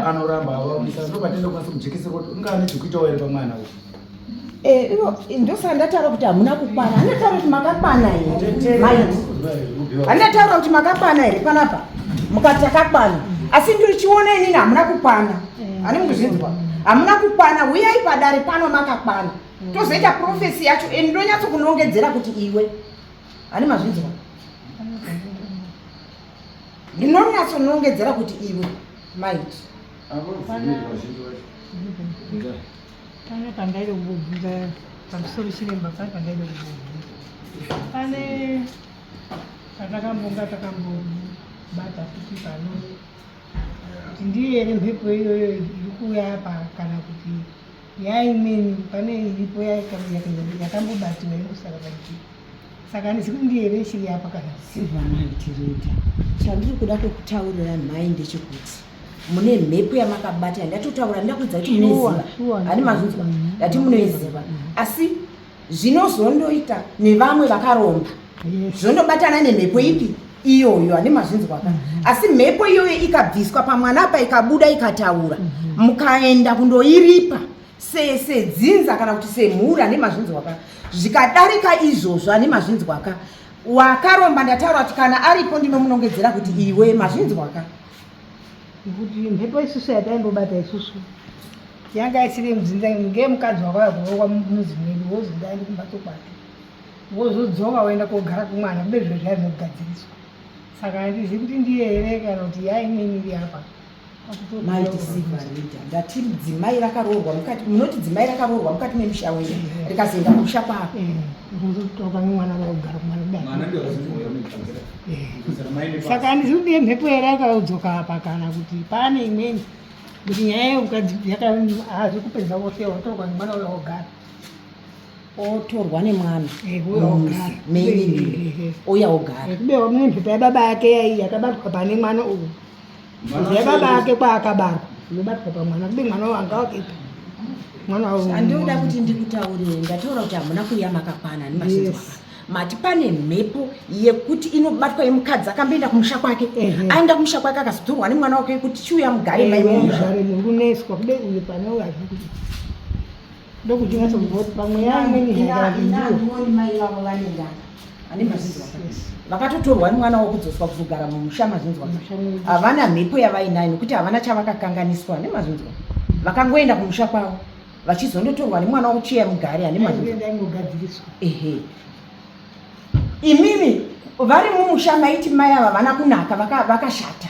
Anoramba ndopatindokwanisa kujekesera kuti ungaa nechekuitawo here pamwana uyu. Eh, ndosaka ndataura kuti hamuna kukwana. Handataura kuti makakwana here maiti, handataura kuti makakwana here panapa, mukati takakwana, asi ndirichiona inini hamuna kukwana. Hani mukuzvinzwa, hamuna kukwana. Uyai padare pano makakwana, tozoita prophecy yacho, and ndonyatsokunongedzera kuti iwe. Hani mazvinzwa? Ndinonyatsonongedzera kuti iwe maiti. Pane pandaida kumbobvunza pamusoro chiremba, pane pandaida kumbobvunza. Pane patakambonga takambobata futi pano kuti ndiyo here mhepo iyoyo iri kuuya apa kana kuti yaimweni pane iripo yakambobatiwa ingosara panzvimbo, saka handisi kuti ndiyo here ichiri apa kana Silver Tirida, chandiri kuda kukutaurira mhai ndechekuti mune mhepo yamakabata. Ndatotaura, ndakuudza kuti munoiziva. Hani mazvinzwa? Ndati munoiziva, asi zvinozondoita nevamwe vakaromba zvondobatana nemhepo ipi iyoyo. Hani mazvinzwa ka? Asi mhepo iyoyo ikabviswa pamwana apa, ikabuda, ikataura, mukaenda kundoiripa sedzinza kana kuti semhuri, ane mazvinzwa ka? Zvikadarika izvozvo, ane mazvinzwa ka, wakaromba ndataura kuti kana aripo ndinomunongedzera kuti iwe. Mazvinzwa ka? Nekuti mhepo isusu yataimbobata isusu yanga isiri mudzinza, ngemukadzi wakauya kuroorwa mumuzi mwedu, wozoda kumbatso kwake, wozodzoka woenda kogara kumwana, kube zviro zvaya zvinogadziriswa. Saka handizivi kuti ndiye here kana kuti yaimweni iri apa. Maiti Sivarida, ndati dzimai rakaroorwa mukati, munoti dzimai rakaroorwa mukati memusha wenyu, rikazoenda kumusha kwavo. Kuzotoka mwana kugara kumwana kudai. Saka handizivi kuti ndiye mhepo here yakaudzoka apa kana kuti pane imweni, kuti nyaya yemukadzi haazi kupedza vose, watorwa nemwana uyo wogara. Otorwa nemwana. Uyo ogara. Menyu ouya ogara. Kube mune mhepo yababa yake yai yakabatwa pane mwana uyu, yababa ake kwaakabarwa inobatwa pamwana, kube mwana uyu anga wakepa mwana. Handinoda kuti ndikutaurire, ndataura kuti hamuna kuuya makakwana nemazvinzwa. Mati pane mhepo yekuti inobatwa yemukadzi akamboenda kumusha kwake, aenda kumusha kwake akazotorwa nemwana wake kuti chiuya mugare maimumusha. Kuneswa kube uyu pane uyu hazvi kuti ndokuti nyatsokuti pamwe yaimweni. Inandioni mai vavo vane ndaka, ane mazvinzwa, vakatotorwa nemwana wokudzoswa kuzogara mumusha. Mazvinzwa? Havana mhepo yavainayo nekuti havana chavakakanganiswa nemazvinzwa, vakangoenda kumusha kwavo vachizondotorwa nemwana wokuchiya mugare. Ane mazvinzwa? Ingogadziriswa. Ehe, imimi vari mumusha maiti mai ava vana kunaka, vakashata,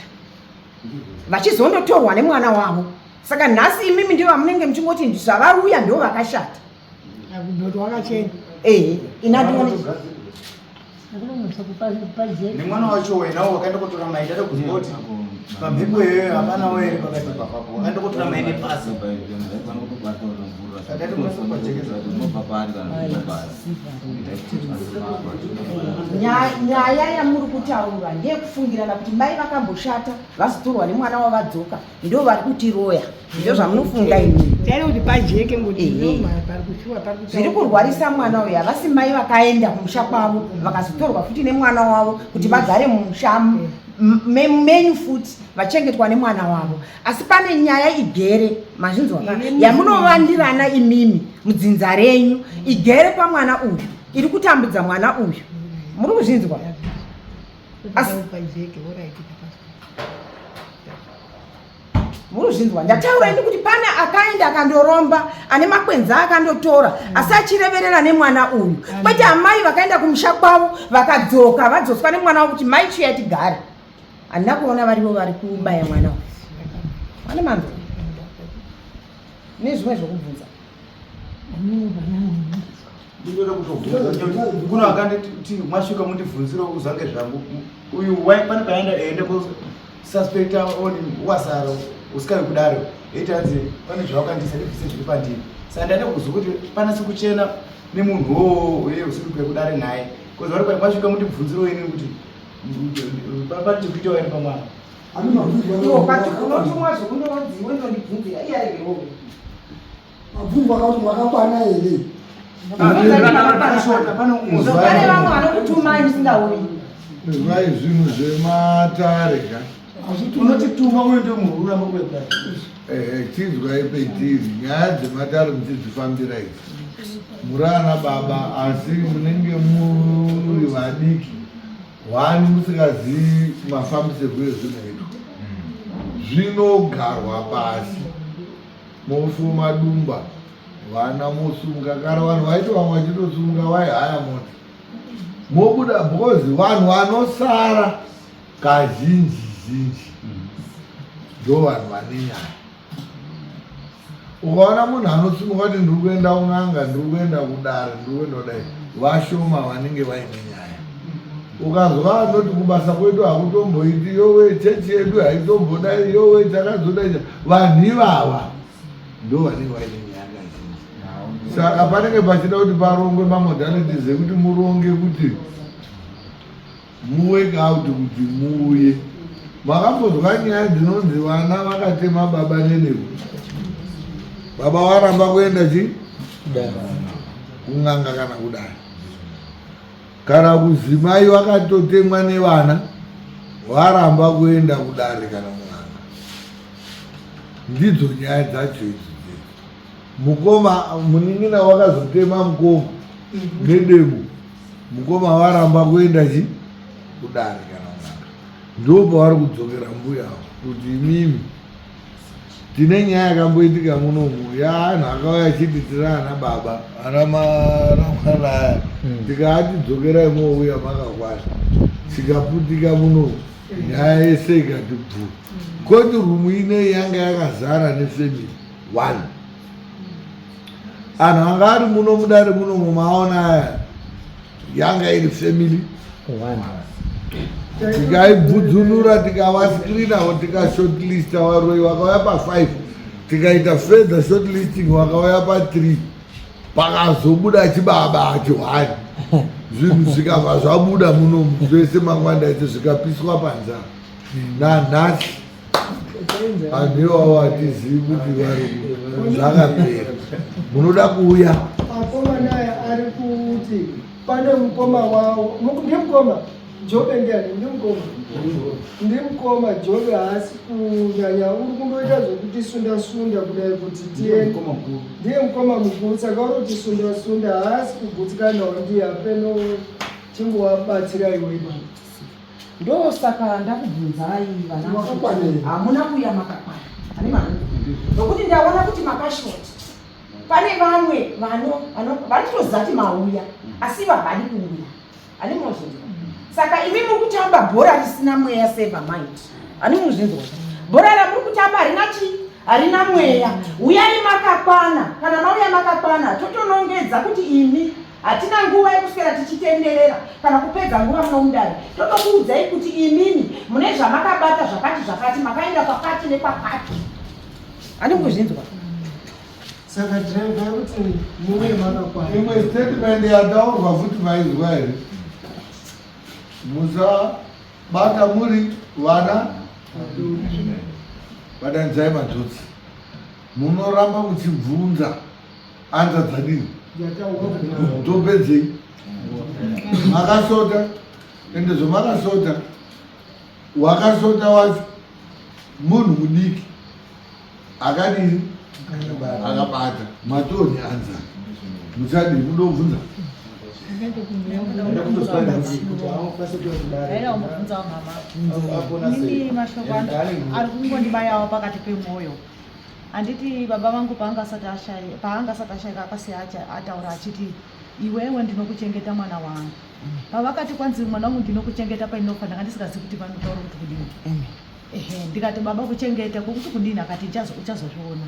vachizondotorwa nemwana wavo. Saka nhasi imimi ndio vamunenge muchingoti zvavaruya ndo vakashata. Akuboti wakachena. Ehe, inandioni. Nemwana wacho wenawo wakaenda kotora mai, ndada kuzwa kuti pamhepo iyoyo hapanawo here pakati papapo wakaenda kotora mai nepasi. Saka kunasopajekesa. Nyaya yamuri kutaura ndeyekufungirana kuti mai vakamboshata, vazotorwa nemwana wavadzoka, ndo vari kutiroya. Ndo zvamunofunga imimi. Taida kuti pajeke ngoti pari kushuwa pari. Zviri kurwarisa mwana uyu, havasi mai vakaenda kumusha kwavo vakazotorwa futi nemwana wavo kuti vagare mumusha menyu futi vachengetwa nemwana wavo. Asi pane nyaya igere, mazvinzwa ka, yamunovandirana imimi mudzinza renyu, igere pamwana uyu, iri kutambudza mwana uyu. Muri kuzvinzwa? Pajeke, alright. Muri kuzvinzwa? Ndataura ini kuti pane akaenda akandoromba, ane makwenzi akandotora, asi achireverera nemwana uyu, kwete amai vakaenda kumusha kwavo vakadzoka vadzoswa nemwana wavo kuti mai chiuya tigare. Handina kuona varivo vari kubaya mwana uyu. Vane manzwa nezvimwe zvokubvunza? Ndinoda kutobvunza kuno akanditi masvika mundibvunzire uzange zvangu uyu pane paenda ende kususpecta on wasara usikavi kudaro, eiti hanzi pane zvawakandisa, ndibvise zviri pandiri. Saka ndaida kuzwa kuti panasi kuchena nemunhu wowo uye usiri kuya kudare naye, because vari masvika mundibvunzirewo ini kuti pane chekuita waini pamwana. Unotumwa zvokundovadziwe ndondibvunzira iye aregewowe. Mabvunzo akati makakwana here? Pane vamwe vanokutumai musingauyi. Izwai zvinhu zvematare ka. Unotituma uye ndiwe munhu uramba kuuya kudare. Ehe, chizwai petiri nyaya dzematare muchidzifambira idzi. Muri ana baba asi munenge muri vadiki. Hwani musingazivi mafambisirwo ezvinoitwa. Zvinogarwa pasi. Mosuma dumba vana mosunga kana vanhu vaiti vamwe vachitosunga vaihaya mota. Mobuda because vanhu vanosara kazhinji zhinji ndo vanhu vane nyaya. Ukaona munhu anosimuka kuti ndiri kuenda kun'anga, ndiri kuenda kudare, ndiri kuenda kudai, vashoma vanenge vaine nyaya. Ukazwa anoti kubasa kwedu hakutomboiti, yowe chechi yedu haitombodai, yowe chakazodai, vanhu ivava ndo vanenge vaine nyaya kazhinji. Saka panenge pachida kuti parongwe mamodalities ekuti muronge kuti Muwork out kuti muuye. Makambonzwa nyaya dzinonzi vana vakatema baba neneko. Baba varamba kuenda chi kun'anga kana kudai. Kana kuzimai vakatotemwa nevana varamba kuenda kudare kana kun'anga. Ndidzo nyaya dzacho idzi. Mukoma munin'ina wakazotema mukoma nedemo. Mukoma varamba kuenda chi kudare kana kunaka. Ndipo pavari kudzokera mbuya avo kuti imimi tine nyaya yakamboitika munomu yaanhu akauya achiti tiri ana baba ana maramwana aya tikaati dzokerai mouya makakwana tikaputika munomu nyaya yese ikati bvu koti rumu inei yanga yakazara nefemili one anhu anga ari muno mudare muno mumaona aya yanga iri family tikaibvudzunura tikavascreena tikashortlista varoyi vakauya pa5 tikaita further shortlisting vakauya pa3 pakazobuda chibaba chihwani zvinhu zvikabva zvabuda muno zvese mangwanda ese zvikapiswa panza nanhasi Vanhu ivavo hatizivi kuti vari zvakapera. Munoda kuuya? Akomana aya ari kuti pane mukoma wavo ndimukoma Jobe ndiani ndimukoma ndimukoma Jobe haasi kunyanya uri kundoita zvekuti sunda sunda kudai kuti tiende ndiye mukoma mukuru saka uri kuti sunda sunda haasi kugutsikanawo ndiye apeno chingowabatsira iwe ipapo Ndosaka ndakubvunzai vana hamuna kuuya makakwana ane mari nokuti ndaona kuti makashoti pane vamwe vanotoziva kuti mauya asi vavadi kuuya ani munozvinzwa saka imi muri kutamba bhora risina mweya seva mind ani munozvinzwa bhora ramuri kutamba harina chii harina mweya uyai makakwana kana mauya makakwana totonongedza kuti imi Hatina nguva yekuswera tichitenderera kana kupedza nguva muno mudare. Totokuudzai kuti imimi mune zvamakabata zvakati zvakati, makaenda kwakati nekwakati. Handi kuzvinzwa. Saka driver yekuti muwe makakwana. Imwe statement yataurwa futi maizwa here? Musabata muri vana batanidzai madzotsi. Munoramba muchibvunza anza dzadini topedzei makasota ende zvamakasota wakasota wacho munhu mudiki akadini akabata matoni anza muchadii mudobvunza ari kungondibayawo pakati pemwoyo Handiti baba vangu paanga asati ashaya paanga asati ashaika akasiya ataura achiti iwewe ndinokuchengeta mwana wangu. Pavakati kwanzi mwana wangu ndinokuchengeta painofa ndanga ndisingazivi kuti vanotaura kuti kudini. Ehe ndikati baba kuchengeta kwokuti kudini akati uchazozviona.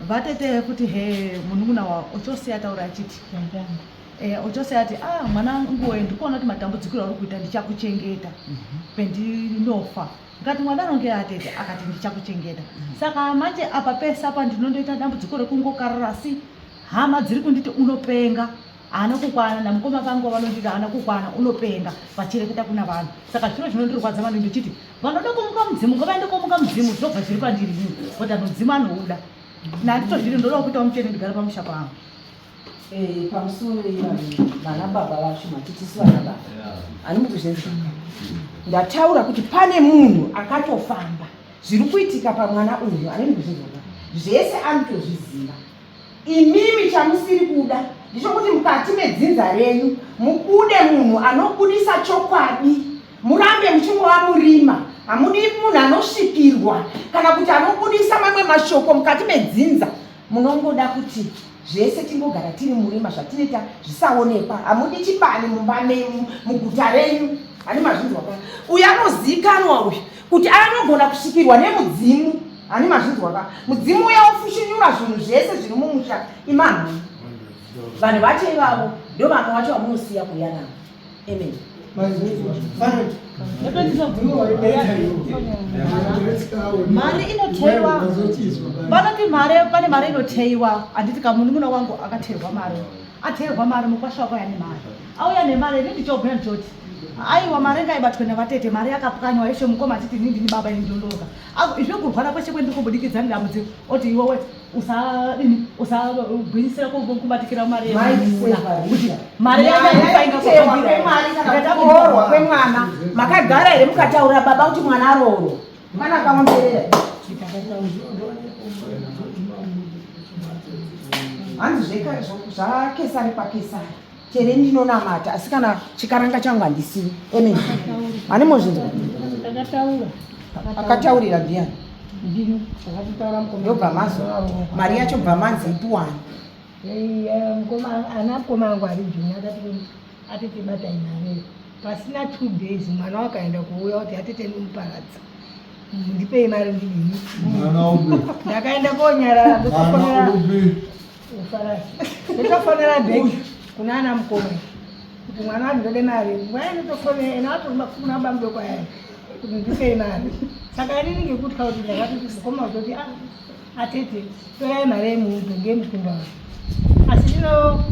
Vatete kuti he munun'una wa ochosiya ataura achiti Eh, ochose ati ah mwana wangu we ndikuona kuti matambudziko auri kuita ndichakuchengeta pendinofa Ndikati mwadaro nge atete akati ndichakuchengeta. Saka manje apa pese apa ndinondoita dambudziko rekungokarara asi hama dziri kunditi unopenga haana kukwana namukoma vangu vanonditi haana kukwana unopenga vachireketa kuna vanhu saka zviro zvinondirwadza vanhu ndichiti vanoda kumuka mudzimu ngavaende komuka mudzimu zvinobva zviri kwandiri ini kuti anhu mudzimu anouda nanditozviri ndoda kuita muchene ndigara pamusha pangu. Eh, pamusoro vana baba vacho matitisi vana baba ani mukuzvinzwa ndataura kuti pane munhu akatofamba zviri kuitika pamwana uyu ani mukuzvinzwa zvese anotozviziva imimi chamusiri kuda ndichokuti mukati medzinza renyu mubude munhu anobudisa chokwadi murambe muchingova murima hamudi munhu anosvikirwa kana kuti anobudisa mamwe mashoko mukati medzinza munongoda kuti zvese tingogara tiri murima zvatinoita zvisaonekwa hamudi chibani mumba menyu muguta renyu hani mazvinzwa ka uyu anozikanwa uyu kuti anogona kusvikirwa nemudzimu hani mazvinzwa ka mudzimu uya wofushinyura zvinhu zvese zviri mumusha imanhu vanhu vacho ivavo ndo vamwe vacho vamunosiya kuuya navo amen Mari inoteiwa vanoti mari pane mari inoteiwa handiti kamunun'una wangu akateerwa mari ateerwa mari mukwasha wakauya nemari auya nemari ini ndichobhuya ndichoti aiwa mari ngaibatwe navatete mari yakapwanywa yeshe mukoma achiti ini ndini baba ini ndondoga izvekurwara kweshe kwendiri kubudikidza nedambudziko oti iwewe usadini usagwinyisira kubatikira mari kuti mari yakakuroorwa kwemwana makagara here mukataurira baba kuti mwana aroorwa mwana akaomberera hanzi zvakesari kwakesari tere ndinonamata asi kana chikaranga changu handisivi amen ane mozvinzwa akataurira ndiyani ndobva mazo mari yacho bva manzi ipuwani ana mukoma angu ari juni akati atete batai mari pasina two days mwana wakaenda kuuya kuti atete ndimuparadza ndipei mari ndidini ndakaenda konyarara ndotofonera ndotofonera back kuna ana mukoma kuti mwana wati ndode mari nguva inotofonera ena watoruma bamudoko aya kuti ndipei mari saka inini ngekutya kuti ndakati mukoma kutoti ah, atete torai mari yemupe ngemukunda wake asi zvino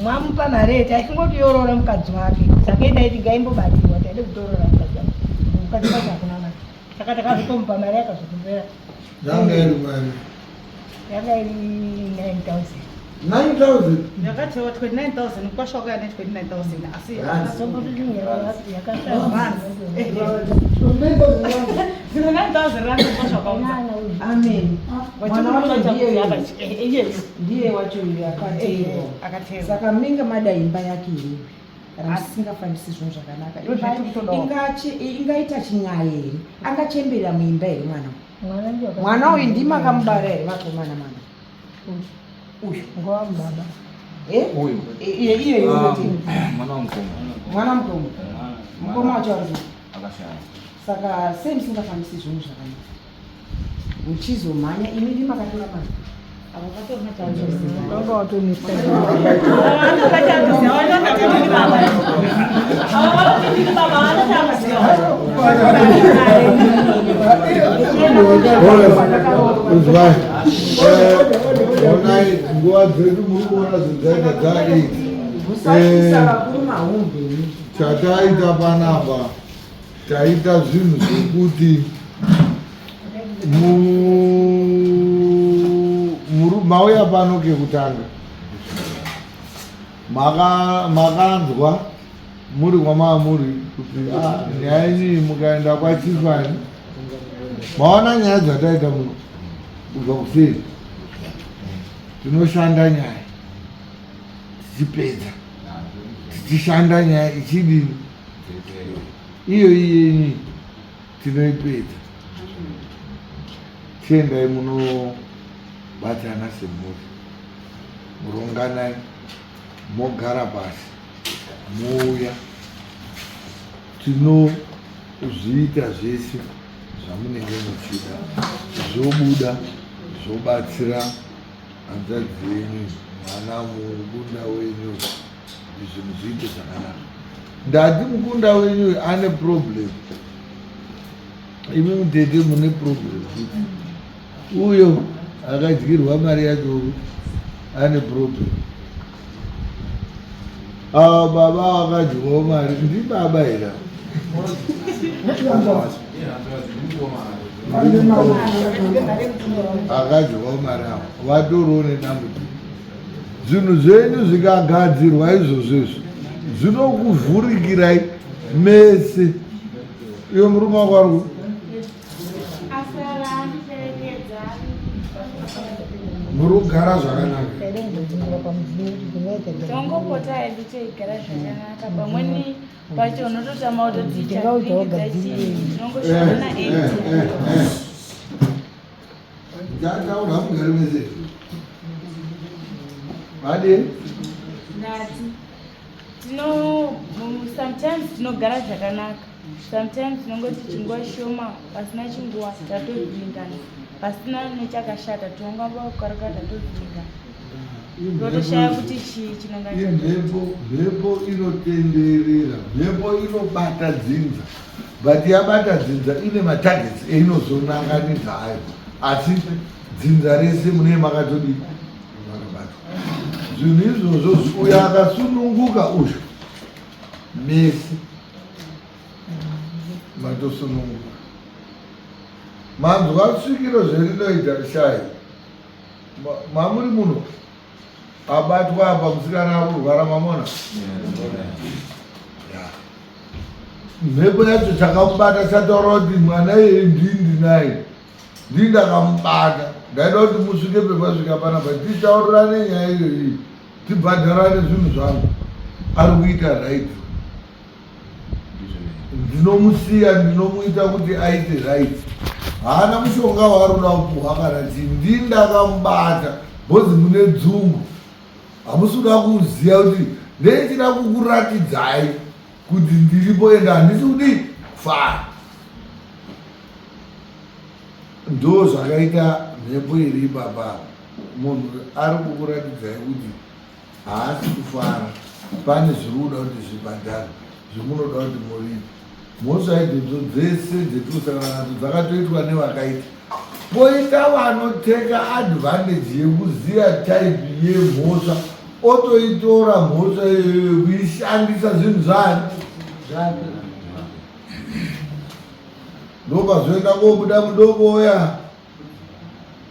mwamupa mari yeti aifungoti yoroora mukadzi wake saka indaiti ngaimbobatiwa taide kutorora mukadzi wake mukadzi wake hakuna mari saka takazotomupa mari yakazotopera yanga iri mari yanga iri 9000 9000 yakatewa 29000 kwasha wakauya ne 29000 asi amen mwana wacho ndiye ndiye wacho uyu akateerwa saka munenge mada imba yake here kana musingafambisi zvinhu zvakanaka ingaita chinyaya here angachemberera muimba here mwana mwana uyu ndimi akamubara here vakomana mwana uyu ngowamubaba eh? uyu iye iye ah, mwana wamukoma mwana mukoma mukoma wacho ari akashaya saka sei musingafambisi zvinhu zvakanaka muchizomhanya imi ndimi makatora mari vanga watonisa Uzwai. Onai nguva dzedu muri kuona zvedzaita dzaei. Musaisa vakuru mahumbe. Chataita panapa taita zvinhu zvekuti mauya pano kekutanga makanzwa muri kwamaa muri kuti ah, nyaya yenyu mukaenda kwachifani maona nyaya dzataita muno kubva kuseri tinoshanda nyaya tichipedza tichishanda nyaya ichidini iyo iyenyu tinoipedza chiendai munobatana semhuri muronganai mogara pasi mouya tinozviita zvese zvamunenge muchida zvobuda zvobatsira hanzvadzi yenyu mwana mukunda wenyu kuti zvinhu zviite zvakanaka ndati mukunda wenyu ane problem imi mutete mune problem futi uyo akadyirwa mari yacho ane problem ava baba vakadyawo mari ndibaba here akadyawo mari avo vatoriwo nedambudziko. Zvinhu zvenyu zvikagadzirwa izvozvo izvo zvinokuvhurikirai mese. Iwe murume wako ari muri kugara zvakanaka. Tongopota hedu teigara zvakanaka pamweni pacho unototama kutoti chakuvingidza chii tinongoshanda na 8. Ndataura hamugari mese. Vadi? Ndati tino sometimes tinogara zvakanaka sometimes tinongoti chinguva shoma pasina chinguva tatovhiringana pasina nechakashata tinongamba kukaruka tatovhiringana totoshaya kuti chii chinonga Imhepo, mhepo inotenderera, mhepo inobata dzinza. But yabata dzinza ine matargets einozonanganidza ayo. Asi dzinza rese mune makatodii? Makabatwa. Zvinhu izvozvo uyo akasununguka uyu mese matosununguka. Manzwa svikiro zverinoita shai. Mamuri muno abatwa apa musikana akurwara mamona mhepo yacho chakamubata chataura kuti mwana iyeye ndii ndinaye ndii ndakamubata ndaida kuti musvike pepasvika panapa titaurirane nyaya iyoyi tibhadharane zvinhu zvangu ari kuita right ndinomusiya ndinomuita kuti aite right haana mushonga waari kuda kupuhwa kana chii ndii ndakamubata bhozi mune dzungu hamusi kuda kuziva kuti ndeichida kukuratidzai kuti ndiripo ende handisi kudii kufara ndo zvakaita mhepo iri ipapa munhu ari kukuratidzai kuti haasi kufara pane zviri kuda kuti zvibhadharwe zvemunoda kuti muripe mhosva idzodzo dzese dzetinosangana nadzo dzakatoitwa nevakaita poita vanoteka advantage yekuziva type yemhosva otoitora mhosva iyoyo kuishandisa zvinhu zvani ndopazoenda kobuda mudoboya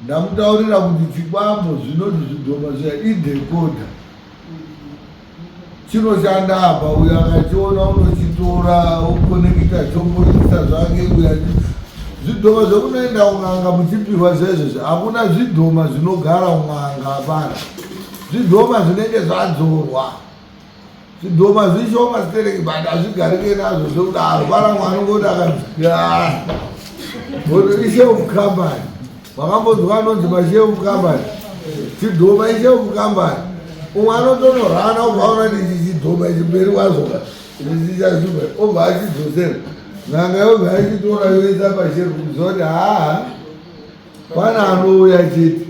Ndamutaurira kuti chikwambo zvinoti zvidhoma zviya idecoder chinoshanda apa uyo akachiona unochitora okonekita chomboisa zvake uyo zvidhoma zvekunoenda kun'anga muchipiwa zvezvezvi hakuna zvidhoma zvinogara kun'anga hapana zvidhoma zvinenge zvadzorwa Zvidhoma zvishoma stereki but hazvigarike nazvo zvekudaro. Pana mwana ungoti akanzi ishelf company. Makambonzwa anonzi mashelf company. Chidhoma ishelf company. Umwe anotonorana obva aona kuti ichi chidhoma ichi mberi kwazvo ka. Ichi chichashupa obva achidzosera. N'anga yobva yachitora yoisa pashelf kuziva kuti haa Pane anouya chete.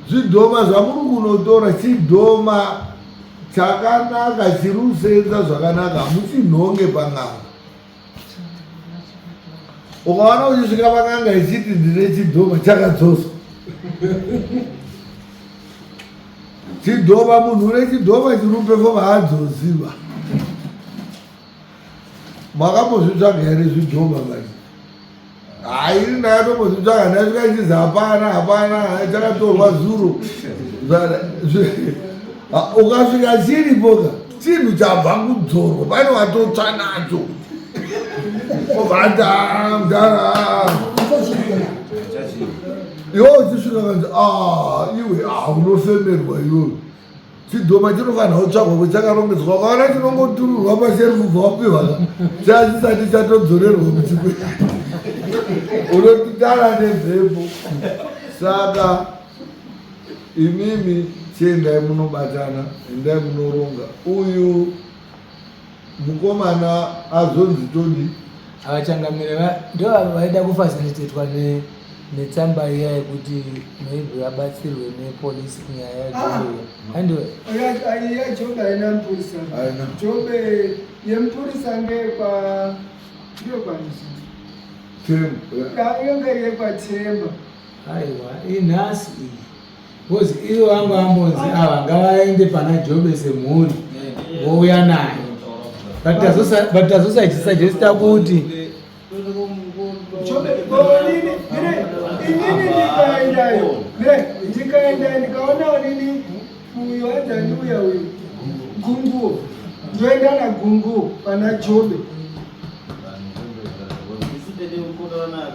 Zvidhoma zvamuri kunotora chidhoma chakanaka chiri kusenza zvakanaka hamuchinhonge pan'anga. Ukaona uchisvika pan'anga ichiti ndine chidhoma chakadzoswa. Chidhoma munhu une chidhoma chiri kupefoma haadzoziva. Makambozvitsvaga here zvidhoma manje? Hayi ini ndakatombozvitsvaga ndasvika ichinzi hapana hapana chakatorwa zuro. Ukasvika chiripo ka chinhu chabva kudzorwa pane watotsva nacho. Obva ati ah, mdara. Iwe uchisvika kanzi ah iwe ah unofemerwa iwewe. Chidhoma chinofanira kutsvagwa kwechakarongedzwa ukaona chinongotururwa pasherufu bva wapiwa ka chachisati chatodzorerwa muchikwe unotitara nemhepo saka imimi chiendai munobatana endai munoronga uyu Mukomana azonzi todi. Avachangamire ndo vaida kufacilitatwa ne netsamba iya yekuti maybe vabatsirwe nepolice nyaya yaJobe. Ah. Andiwe. Iya Jobe haina mupurisa. Jobe yemupurisa ngekwa ndekwa Temba. Yanga yekwaTemba. Aiwa, inhasi iyi. Because ivo vanga vambonzi ava ngavaende pana Jobe semhuri vouya naye. But tazosuggesta kuti inini ndikaendayo ndikaenda ndikaona nini Uyo anzani uya uyu Gunguo, ndoenda naGunguo pana Jobe.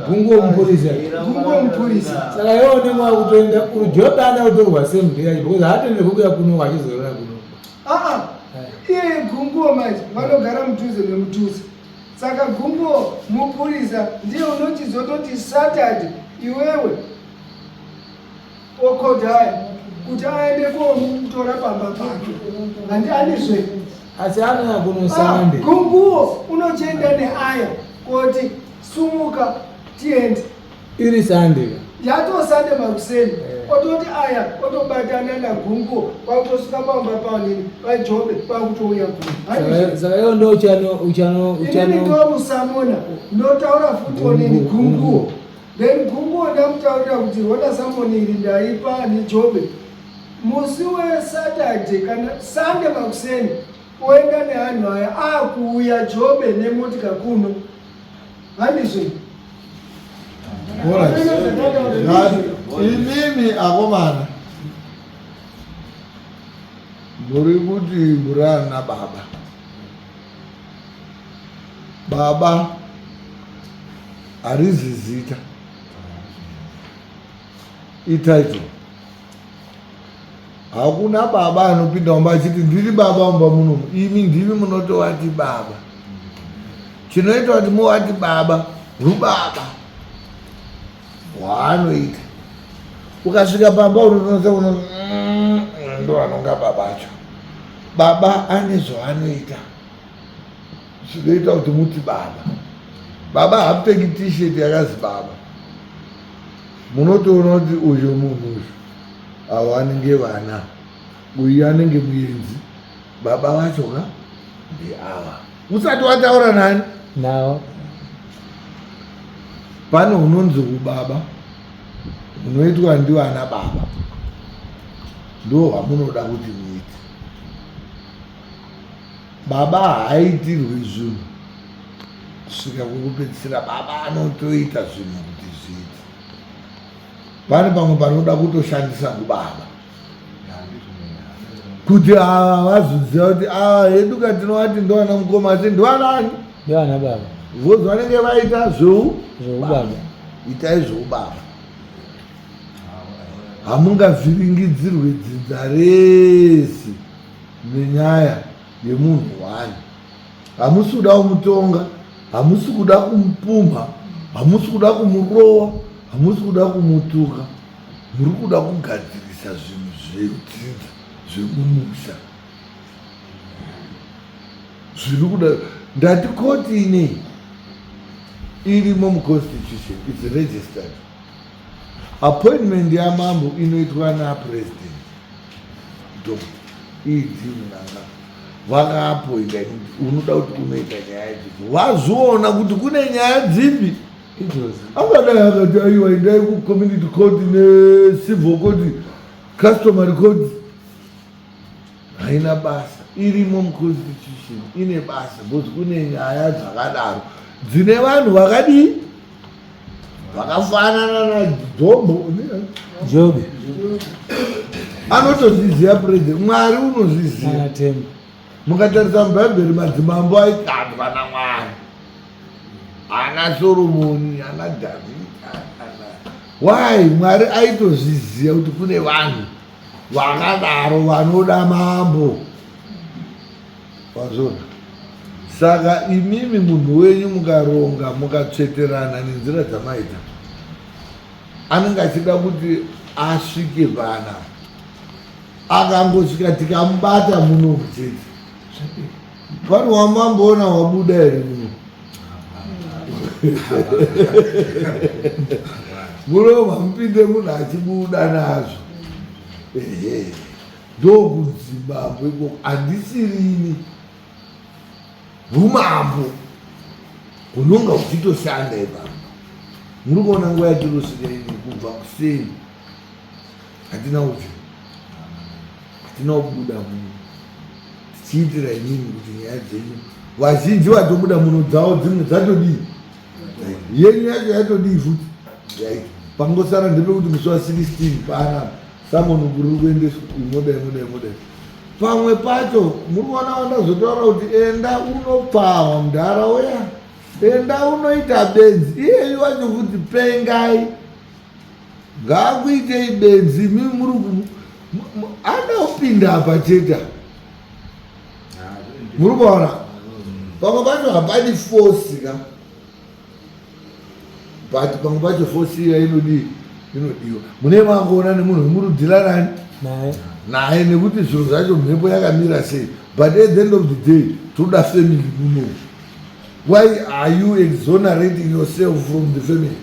Gunguo mupurisa. Gunguo mupurisa. Saka iwe unenge wakutoenda Jobe anoda kutorwa same day because haatenderwi kuuya kuno achizorora kuno. Aa, iye Gunguo manje vanogara mudhuze nemudhuze. Saka Gunguo mupurisa ndiye unochizototi Saturday iwewe okodhaya kuti aende komutora pamba pake handi anizve asi anouya kuno Sunday. Ah, Gunguo unochienda neaya koti sumuka tiende iri Sunday yato Sunday makuseni ototi aya otobatana naGunguo kwakutosvika pamba panini paJobe kwakutouya kuno. Saka iwo ndo uchano uchano Inini uchano ndomusamona ndotaura futi onini Gunguo. Then Gunguo ndamutaurira kuti rona samoni iri ndaipa neJobe musi weSaturday kana Sunday makuseni oenda neanhu aya akuuya Jobe nemotika kuno handizve. Alright. Imimi akomana muri kuti muri ana baba. Baba harizi zita, ititle. Hakuna baba anopinda mumba achiti ndiri baba mumba munomu. Imi ndimi munotovati baba. Chinoita kuti muvati baba rubaba hwaanoita. Ukasvika pamba unotonatsa kuno ndo anonga baba acho. Baba ane zvaanoita zvinoita kuti muti baba. Baba haapfeki t-shirt yakazi baba. Munotoona kuti uyu munhu uyu avo anenge vana, uyu anenge muenzi. Baba vacho ka ndeava. Usati wataura nani? Navo. Pane hunonzi hubaba hunoitwa ndivana baba, ndo hwamunoda kuti muite. Baba haaitirwi zvinhu kusvika kwekupedzisira. Baba anotoita zvinhu kuti zviite. Pane pamwe panoda kutoshandisa hubaba kuti ava vazoziva kuti ava hedu katinovati ndovana mukoma, asi ndivanani? Ndivana baba. Vozi vanenge vaita zveubaba. Itai zveubaba, hamungavhiringidzirwe dzinza rese nenyaya yemunhu wani. Hamusi kuda kumutonga, hamusi kuda kumupumha, hamusi kuda kumurowa, hamusi kuda kumutuka. Muri kuda kugadzirisa zvinhu zvedzinza zvemumusha zviri kuda. Ndati koti inei irimo muconstitution, it's registered. Appointment yamambo inoitwa napresident Dr. ED Mnangagwa. Vakaapoinda unoda kuti unoita nyaya dzipi, vazviona kuti kune nyaya dzipi idzodzo. Akadai akati aiwa, endai kucommunity court necivil court, customary court haina basa. Irimo muconstitution, ine basa because kune nyaya dzakadaro dzine vanhu vakadii vakafanana naJombo. Jobe. Anotozviziva president, Mwari unozviziva. Anatemba. Mukatarisa mubhaibheri, madzimambo aikadzwa naMwari, ana Soromoni, ana Dhavhidhi, ana why. Mwari aitozviziva kuti kune vanhu vakadaro vanoda mambo wazvona. Saka imimi munhu wenyu mukaronga mukatsveterana nenzira dzamaita, anenge achida kuti asvike pana akangosvika tikamubata muno muchete. Pane wamamboona wabuda here muno? Muno mamupinde munhu achibuda nazvo. Ehe, ndokudzimambo ikoko handisirini humambo hunonga huchitoshanda ipapo. Muri kuona nguva yatirosvika ini kubva kuseni hatina kuti hatina kubuda muno tichiitira inini kuti nyaya dzenyu vazhinji vatobuda muno dzavo dzimwe dzatodii, yenyu yacho yatodii futi yaita. Pangosara ndepekuti musi wa16 pana Samoni kuriri kuendeswa imodai modai modai. Pamwe pacho muri kuona wandazotaura kuti enda unopfawa mudhara uya. Enda unoita benzi. Iyeyu wacho futi pengai. Ngaakuitei benzi imi muri ada kupinda apa chete. Muri kuona? Pamwe pacho hapadi force ka. But pamwe pacho force iya inodii? Inodiwa. Mune mangoona nemunhu wemurudhila nani? Naye. Naye nekuti zviro zvacho mhepo yakamira sei. But at the end of the day toda family muno. Why are you exonerating yourself from the family?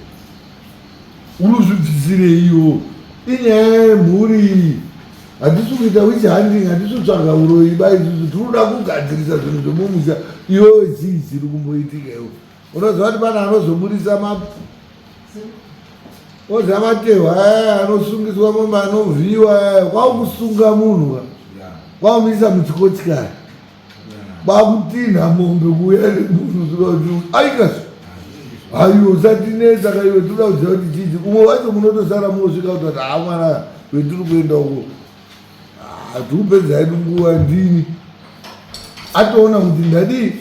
Unozvibvisireiwo? Inyaya yemhuri iyi. Hatisi kuita witch hunting, hatisi kutsvaga uroyi ba isusu. Tinoda kugadzirisa zvinhu zvemumusha. Iwewe chii chiri kumboitika iwe? Unoziva kuti pane anozoburitsa ma oziva matehwa aya anosungiswa mombe anovhiyiwa aya kwakusunga munhu ka kwakumisa muchikochikari kwakutinha mombe kuuya nemunhu svika kuti aikazi haiwe usatinetsa ka iwe tinoda kuziva kuti chichi umwe wacho munotosara mosvika kutoti haa mwana wetiri kuenda uko hatikupedza yedu nguva ndini atoona kuti ndadii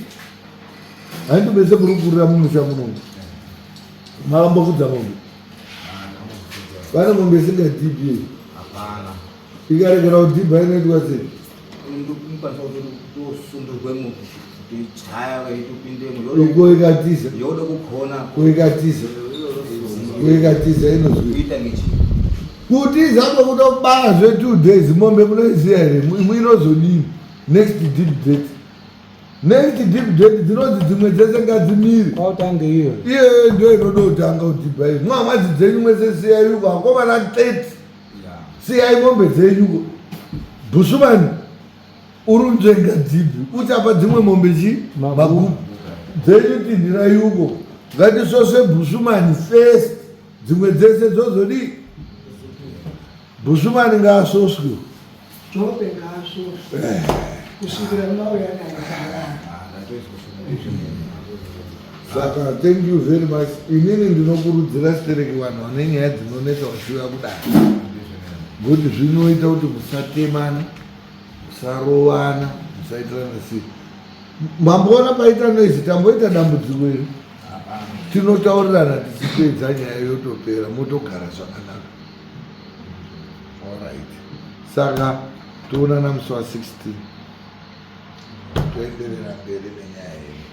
handibese muri kukurira mumusha munomu makambokudza mombe pane mombe isingadhibhi ikaregera kudhibha inoitwa sei uko ikatiza kuikatiza kuikatiza inozwi kutiza kwekutobaya zve 2 days mombe munoiziva here inozodini next deep date next deep date dzinonzi dzimwe dzese ngadzimire iyoyo ndio inoda kutanga kudhibha iyo mwamwadzi dzenyu mwese siyai uko akomana 30 siyai mombe dzenyu uko bhushumani uri unzvenga dhibhi uchapa dzimwe mombe chi magubu dzenyu tinhirai uko ngatisvosve bhushumani first dzimwe dzese dzozodii bhushumani ngaasvoswe Jobe ngaasvoswe eh. kusvikira mauya naye. Saka thank you very much. Inini ndinokurudzira stereki vanhu vane nyaya dzinonetsa vachiuya kudai. Ngokuti zvinoita kuti musatemana, musarovana, musaitirana sei. Mamboona paita noise tamboita dambudziko iri. Tinotaurirana tichipedza nyaya yotopera motogara zvakanaka. Alright. Saka toonana musi wa 16 toenderera mberi nenyaya yedu.